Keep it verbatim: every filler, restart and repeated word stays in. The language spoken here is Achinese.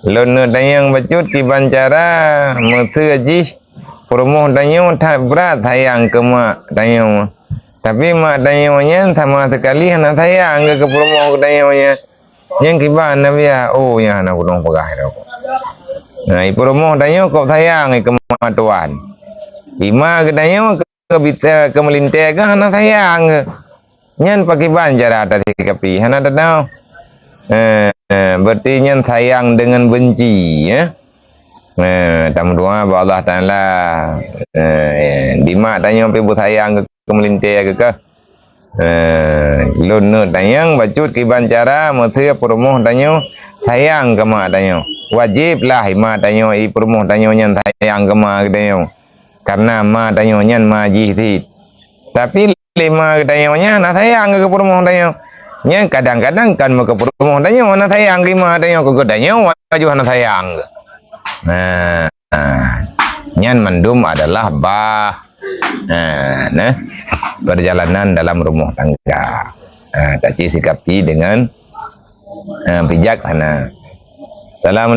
Lôn neuk tanyong bacut kiban cara meuseu jih peurumoh tanyoe that brat sayang keu mak tanyoe. Tapi mak tanyoe nyan sama sekali hana sayang keu peurumoh tanyoe nyan. Nyang kiban na biya, oh, nyan hana gunong peugah lom. Nah, i peurumoh tanyoe kok sayang i keu mak tuan. I ma geutanyoe keu bita, keu meulintèe keu hana sayang keu. Nyan pakiban cara tasikapi, hana teunoe. Eh, eh, berarti nyan sayang dengan benci, ya. Eh, tameudoa bak Allah Taala. Eh, di mak tanyoe pih beusayang keu, keu meulintèe keu kah. Eh, lôn neuk tanyong bacut kiban cara meuseu peurumoh tanyoe sayang keu mak tanyoe. Wajéb lah i ma tanyoe, i peurumoh tanyoe nyan sayang keu ma geutanyoe. Karena ma tanyoe nyan ma jih cit. Tapi lé ma geutanyoe nyan hana sayang keu peurumoh tanyoe. Nyan kadang-kadang kan meukeu peurumoh tanyoe hana sayang keu ma tanyoe, keu geutanyoe laju hana sayang. Nah, nah, nyan mandum adalah bah, nah, nah, perjalanan dalam rumah tangga. Nah, taci sikapi dengan, nah, bijaksana. Assalamualaikum.